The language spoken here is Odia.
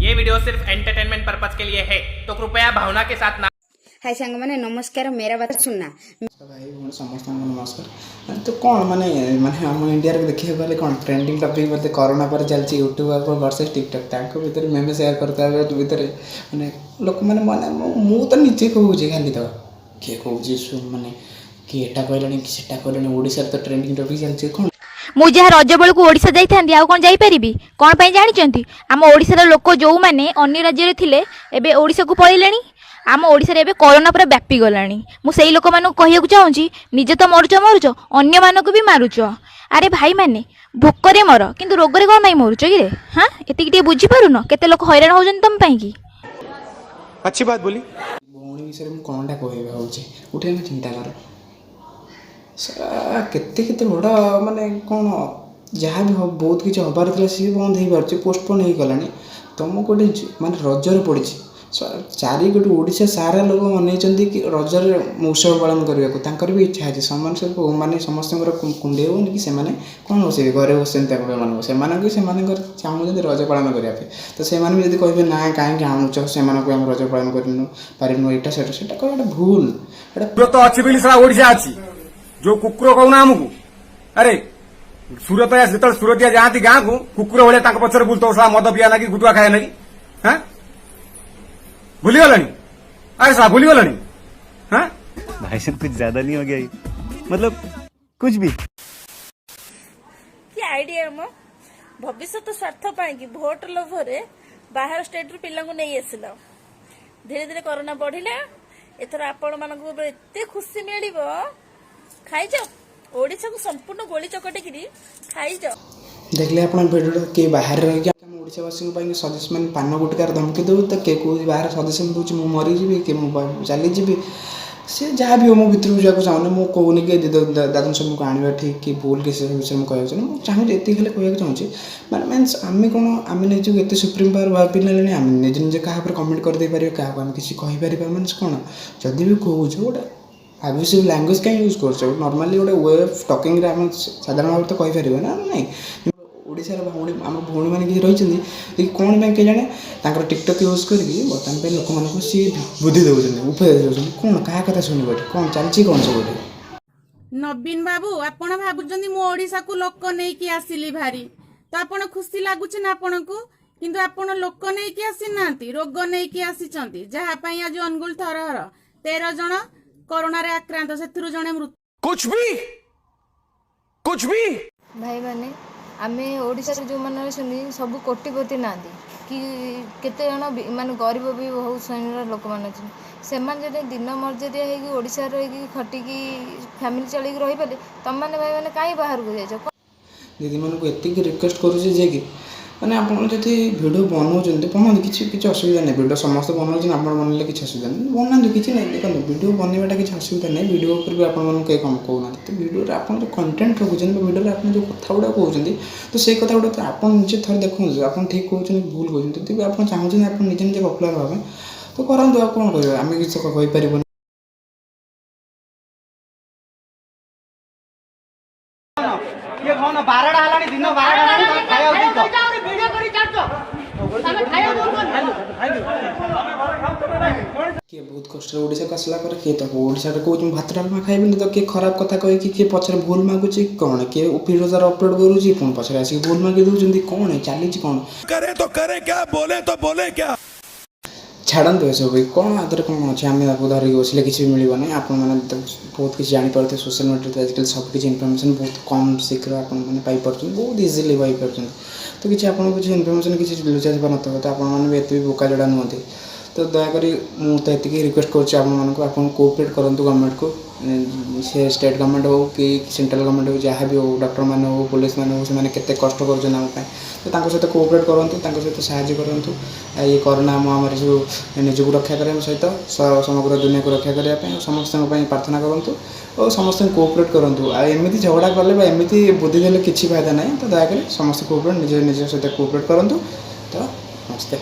ये वीडियो सिर्फ एंटरटेनमेंट पर्पज के लिए है, तो कृपया भावना के साथ ना ହାଇ ସାଙ୍ଗମାନେ, ନମସ୍କାର। मेरा बात सुनना। ଭାଇ ଭଉଣୀ, ସମସ୍ତଙ୍କୁ ନମସ୍କାର। ତ କ'ଣ ମାନେ ମାନେ ଆମ ଇଣ୍ଡିଆରେ ଦେଖିବାକୁ ଗଲେ କ'ଣ ଟ୍ରେଣ୍ଡିଂ ଟପିକ୍ ବୋଧେ କରୋନା ପରେ ଚାଲିଛି ୟୁଟ୍ୟୁବ୍ ଭର୍ସେସ୍ ଟିକଟକ୍। ତାଙ୍କ ଭିତରେ ମେମେ ସେୟାର କରୁଥିବା ଭିତରେ ମାନେ ଲୋକମାନେ ମାନେ ମୁଁ ତ ନିଜେ କହୁଛି, ଖାଲି ତ କିଏ କହୁଛି ମାନେ କିଏ ଏଟା କହିଲାଣି କି ସେଟା କହିଲାଣି। ଓଡ଼ିଶାରେ ତ ଟ୍ରେଣ୍ଡିଂ ଟପିକ୍ ଚାଲିଛି କ'ଣ? ମୁଁ ଯାହା ରଜ ବେଳକୁ ଓଡ଼ିଶା ଯାଇଥାନ୍ତି, ଆଉ କ'ଣ ଯାଇପାରିବି? କ'ଣ ପାଇଁ ଜାଣିଛନ୍ତି? ଆମ ଓଡ଼ିଶାର ଲୋକ ଯେଉଁମାନେ ଅନ୍ୟ ରାଜ୍ୟରେ ଥିଲେ, ଏବେ ଓଡ଼ିଶାକୁ ପଳେଇଲେଣି। ଆମ ଓଡ଼ିଶାରେ ଏବେ କରୋନା ପୁରା ବ୍ୟାପି ଗଲାଣି। ମୁଁ ସେଇ ଲୋକମାନଙ୍କୁ କହିବାକୁ ଚାହୁଁଛି, ନିଜେ ତ ମରୁଛ ମରୁଛ, ଅନ୍ୟମାନଙ୍କୁ ବି ମାରୁଛ। ଆରେ ଭାଇମାନେ, ଭୋକରେ ମର, କିନ୍ତୁ ରୋଗରେ କ'ଣ ପାଇଁ ମରୁଛ କିରେ? ହଁ, ଏତିକି ଟିକେ ବୁଝିପାରୁନ? କେତେ ଲୋକ ହଇରାଣ ହେଉଛନ୍ତି ତମ ପାଇଁ କି? अच्छी बात बोली। ଭଉଣୀ ବିଷୟରେ ମୁଁ କ'ଣଟା କହିବି ଭାବୁଛି। ଗୋଟେ ଆମେ ଚିନ୍ତା କର, କେତେ କେତେ ବଡ଼ ମାନେ କ'ଣ ଯାହା ବି ହଉ, ବହୁତ କିଛି ହେବାର ଥିଲା, ସିଏ ବନ୍ଦ ହେଇପାରୁଛି, ପୋଷ୍ଟପୋନ୍ ହେଇଗଲାଣି। ତୁମକୁ ଗୋଟେ ମାନେ ରଜରେ ପଡ଼ିଛି। ଚାରି ଗୋଟେ ଓଡ଼ିଶା ସାରା ଲୋକ ଅନେଇଛନ୍ତି କି ରଜରେ ଉତ୍ସବ ପାଳନ କରିବାକୁ। ତାଙ୍କର ବି ଇଚ୍ଛା ଅଛି। ସମାନ ସବୁ ମାନେ ସମସ୍ତଙ୍କର କୁଣ୍ଡେଇ ହେଉନି କି ସେମାନେ କ'ଣ ବସିବେ, ଘରେ ବସିଛନ୍ତି। ତାଙ୍କ ମାନଙ୍କୁ ସେମାନଙ୍କୁ ବି ସେମାନଙ୍କର ଚାହୁଁଛନ୍ତି ରଜ ପାଳନ କରିବା ପାଇଁ। ତ ସେମାନେ ବି ଯଦି କହିବେ, ନା କାହିଁକି ଆଣୁଛ ସେମାନଙ୍କୁ, ଆମେ ରଜ ପାଳନ କରିନୁ ପାରିନୁ, ଏଇଟା ସେଟା ସେଟା କହିବାଟା ଭୁଲ ଏଇଟା। ସୁରତ ଅଛି ବୋଲି ସାରା ଓଡିଶା ଅଛି। ଯୋଉ କୁକୁର କହୁନା ଆମକୁ, ଆରେ ସୁରତ, ଯେତେବେଳେ ସୁରତିଆ ଯାଆନ୍ତି ଗାଁକୁ, କୁକୁର ଭଳିଆ ତାଙ୍କ ପଛରେ ବୁଲୁଥିବ ସାଲା, ମଦ ପିଆ ନାକି, ଗୁଟୁଆ ଖାଇବା ନାକି। ହାଁ, ଭୁଲିଗଲାଣି? ଆରେ ସାଲା, ଭୁଲିଗଲାଣି? ହାଁ। भाई साहब, कुछ ज्यादा नहीं हो गया ये? मतलब कुछ भी। କି ଆଇଡିଆ ମ! ଭବିଷ୍ୟତ ସ୍ୱାର୍ଥ ପାଇଁ କି ଭୋଟ ଲୋଭରେ ବାହାର ଷ୍ଟେଟରୁ ପିଲାଙ୍କୁ ନେଇ ଆସିଲ। ଧୀରେ ଧୀରେ କରୋନା ବଢିଲା। ଏଥର ଆପଣ ମାନଙ୍କୁ ଉପରେ ଏତେ ଖୁସି ମିଳିବ, ଖାଇଯାଅ। ଓଡିଶାକୁ ସମ୍ପୂର୍ଣ୍ଣ ଗୋଳି ଚକଟିକିରି ଖାଇଯାଅ। ଦେଖିଲେ ଆପଣ ଭିଡ଼ିଓଟା? କିଏ ବାହାରେ ରହିକି ଆମ ଓଡ଼ିଶାବାସୀଙ୍କ ପାଇଁ ସଜେସନ୍ ମାନେ ପାନ ଗୁଟକାର ଧମକି ଦେଉଛି, ତ କିଏ କହୁଛି ବାହାରେ ସଜେସନ୍ ଦେଉଛି, ମୁଁ ମରିଯିବି କି ମୁଁ ଚାଲିଯିବି। ସେ ଯାହା ବି ହଉ, ମୁଁ ଭିତରକୁ ଯିବାକୁ ଚାହୁଁନି। ମୁଁ କହୁନି କି ଦାଦନ ଶ୍ରମିକକୁ ଆଣିବା ଠିକ୍ କି ଭୁଲ କି, ସେ ବିଷୟରେ ମୁଁ କହିବାକୁ ଚାହୁଁନି। ମୁଁ ଚାହୁଁଛି, ଏତିକି ଖାଲି କହିବାକୁ ଚାହୁଁଛି, ମାନେ ମିନ୍ସ ଆମେ କ'ଣ ଆମେ ନିଜକୁ ଏତେ ସୁପ୍ରିମ୍ ପାୱାର ଭାବି ନେଲେଣି, ଆମେ ନିଜେ ନିଜେ କାହା ଉପରେ କମେଣ୍ଟ କରିଦେଇପାରିବା, କାହାକୁ ଆମେ କିଛି କହିପାରିବା? ମିନ୍ସ କ'ଣ, ଯଦି ବି କହୁଛ, ଗୋଟେ ଆବ୍ୟୁସିଭ୍ ଲାଙ୍ଗୁଏଜ୍ କାହିଁ ୟୁଜ୍ କରୁଛ? ନର୍ମାଲି ଗୋଟେ we of ଟକିଂରେ ଆମେ ସାଧାରଣ ଭାବରେ ତ କହିପାରିବା ନା ନାଇଁ? ଓଡ଼ିଶାର ଭଉଣୀ, ଆମ ଭଉଣୀମାନେ କିଛି ରହିଛନ୍ତି ଯେ କ'ଣ ପାଇଁ କେଜାଣି ତାଙ୍କର ଟିକଟକ୍ ୟୁଜ୍ କରିକି ବର୍ତ୍ତମାନ ପାଇଁ ଲୋକମାନଙ୍କୁ ସିଏ ବୁଦ୍ଧି ଦେଉଛନ୍ତି, ଉପଦେଶ ଦେଉଛନ୍ତି। କ'ଣ କାହା କଥା ଶୁଣିବ ଏଠି? କ'ଣ ଚାଲିଛି କ'ଣ ସବୁ ଏଠି? ନବୀନ ବାବୁ, ଆପଣ ଭାବୁଛନ୍ତି ମୁଁ ଓଡିଶାକୁ ଲୋକ ନେଇକି ଆସିଲି ଭାରି, ତ ଆପଣ ଖୁସି ଲାଗୁଛି ନା ଆପଣଙ୍କୁ? କିନ୍ତୁ ଆପଣ ଲୋକ ନେଇକି ଆସିନାହାନ୍ତି, ରୋଗ ନେଇକି ଆସିଛନ୍ତି, ଯାହା ପାଇଁ ଆଜି ଅନୁଗୁଳ ଥରହର। 13 ଜଣ କରୋନାରେ ଆକ୍ରାନ୍ତ, ସେଥିରୁ ଜଣେ ମୃତ। कुछ भी, कुछ भी। ଭାଇମାନେ, ଆମେ ଓଡ଼ିଶାରେ ଯେଉଁମାନେ ଅଛନ୍ତି, ସବୁ କୋଟିପତି ନାହାନ୍ତି କି କେତେ ଜଣ ମାନେ ଗରିବ ବି ବହୁତ ଶ୍ରେଣୀର ଲୋକମାନେ ଅଛନ୍ତି। ସେମାନେ ଯଦି ଦିନ ମଜୁରିଆ ହେଇକି ଓଡ଼ିଶାରେ ରହିକି ଖଟିକି ଫ୍ୟାମିଲି ଚଳେଇକି ରହିପାରିଲେ, ତମମାନେ ଭାଇମାନେ କାହିଁ ବାହାରକୁ ଯାଇଛ? ଦିଦିମାନଙ୍କୁ ଏତିକି ରିକ୍ୱେଷ୍ଟ କରୁଛି ଯେ କି ମାନେ ଆପଣ ଯଦି ଭିଡ଼ିଓ ବନାଉଛନ୍ତି, ବନାନ୍ତୁ, କିଛି କିଛି ଅସୁବିଧା ନାହିଁ। ଭିଡ଼ିଓ ସମସ୍ତେ ବନାଉଛନ୍ତି, ଆପଣ ବନେଇଲେ କିଛି ଅସୁବିଧା ନାହିଁ। ବନାନ୍ତୁ, କିଛି ନାହିଁ। ଦେଖନ୍ତୁ, ଭିଡ଼ିଓ ବନେଇବାଟା କିଛି ଅସୁବିଧା ନାହିଁ। ଭିଡ଼ିଓ ଉପରେ ବି ଆପଣମାନଙ୍କୁ କେହି କମ୍ କହୁନାହାନ୍ତି। ତ ଭିଡ଼ିଓରେ ଆପଣ ଯେଉଁ କଣ୍ଟେଣ୍ଟ ରଖୁଛନ୍ତି ବା ଭିଡ଼ିଓରେ ଆପଣ ଯେଉଁ କଥା ଗୁଡ଼ାକ କହୁଛନ୍ତି, ତ ସେଇ କଥା ଗୁଡ଼ାକ ତ ଆପଣ ନିଜେ ଥରେ ଦେଖନ୍ତୁ, ଆପଣ ଠିକ୍ କହୁଛନ୍ତି, ଭୁଲ କହୁଛନ୍ତି। ଯଦି ବି ଆପଣ ଚାହୁଁଛନ୍ତି ଆପଣ ନିଜେ ନିଜେ ପପୁଲାର ହେବା ପାଇଁ, ତ କରନ୍ତୁ। ଆଉ କ'ଣ କହିବା, ଆମେ କିଛି କହିପାରିବୁନି। କିଏ ଖାଉନ? 12ଟା ହେଲାଣି, ଦିନ 12ଟା ହେଲାଣି, ତମେ ଖାଇବାକୁ ଦେଇଛ? କିଏ ବହୁତ କଷ୍ଟରେ ଓଡ଼ିଶାକୁ ଆସିଲା ପରେ, କିଏ ତ ଓଡ଼ିଶାରେ କହୁଛି ମୁଁ ଭାତ ଡାଲମା ଖାଇବିନି, ତ କିଏ ଖରାପ କଥା କହିକି କିଏ ପଛରେ ଭୁଲ ମାଗୁଛି। କ'ଣ କିଏ ଭିଡ଼ିଓ ତାର ଅପଲୋଡ଼ କରୁଛି, ପୁଣି ପଛରେ ଆସିକି ଭୁଲ ମାଗି ଦେଉଛନ୍ତି। କ'ଣ ଚାଲିଛି କ'ଣ? करे तो करे क्या, बोले तो बोले क्या? ଛାଡ଼ନ୍ତୁ ଏସବୁ। କ'ଣ ଆଦେହରେ କ'ଣ ଅଛି? ଆମେ ତାକୁ ଧରିକି ବସିଲେ କିଛି ବି ମିଳିବନି। ଆପଣମାନେ ତ ବହୁତ କିଛି ଜାଣିପାରୁଥିବେ। ସୋସିଆଲ୍ ମିଡ଼ିଆରେ ତ ଆଜିକାଲି ସବୁ କିଛି ଇନଫର୍ମେସନ୍ ବହୁତ କମ୍ ଶୀଘ୍ର ଆପଣମାନେ ପାଇପାରୁଛନ୍ତି, ବହୁତ ଇଜିଲି ପାଇପାରୁଛନ୍ତି। ତ କିଛି ଆପଣଙ୍କୁ କିଛି ଇନଫର୍ମେସନ୍ କିଛି ଲୁଚାଛପା ନଥିବ। ତ ଆପଣମାନେ ବି ଏତେ ବି ବୋକା ଯୋଡ଼ା ନୁହନ୍ତି। ତ ଦୟାକରି ମୁଁ ତ ଏତିକି ରିକ୍ୱେଷ୍ଟ କରୁଛି ଆପଣମାନଙ୍କୁ, ଆପଣ କୋଅପରେଟ୍ କରନ୍ତୁ ଗଭର୍ଣ୍ଣମେଣ୍ଟକୁ। ସେ ଷ୍ଟେଟ୍ ଗଭର୍ଣ୍ଣମେଣ୍ଟ ହଉ କି ସେଣ୍ଟ୍ରାଲ୍ ଗଭର୍ଣ୍ଣମେଣ୍ଟ ହଉ, ଯାହା ବି ହଉ, ଡକ୍ଟରମାନେ ହଉ, ପୋଲିସମାନେ ହଉ, ସେମାନେ କେତେ କଷ୍ଟ କରୁଛନ୍ତି ଆମ ପାଇଁ। ତ ତାଙ୍କ ସହିତ କୋଅପରେଟ୍ କରନ୍ତୁ, ତାଙ୍କ ସହିତ ସାହାଯ୍ୟ କରନ୍ତୁ। ଆଉ ଇଏ କରୋନା ମହାମାରୀ ସବୁ ନିଜକୁ ରକ୍ଷା କରିବା ସହିତ ସମଗ୍ର ଦୁନିଆକୁ ରକ୍ଷା କରିବା ପାଇଁ ଆଉ ସମସ୍ତଙ୍କ ପାଇଁ ପ୍ରାର୍ଥନା କରନ୍ତୁ ଓ ସମସ୍ତଙ୍କୁ କୋଅପରେଟ୍ କରନ୍ତୁ। ଆଉ ଏମିତି ଝଗଡ଼ା କଲେ ବା ଏମିତି ବୁଦ୍ଧି ଦେଲେ କିଛି ଫାଇଦା ନାହିଁ। ତ ଦୟାକରି ସମସ୍ତେ କୋଅପରେଟ୍, ନିଜ ନିଜ ସହିତ କୋଅପରେଟ୍ କରନ୍ତୁ। ତ ନମସ୍ତେ।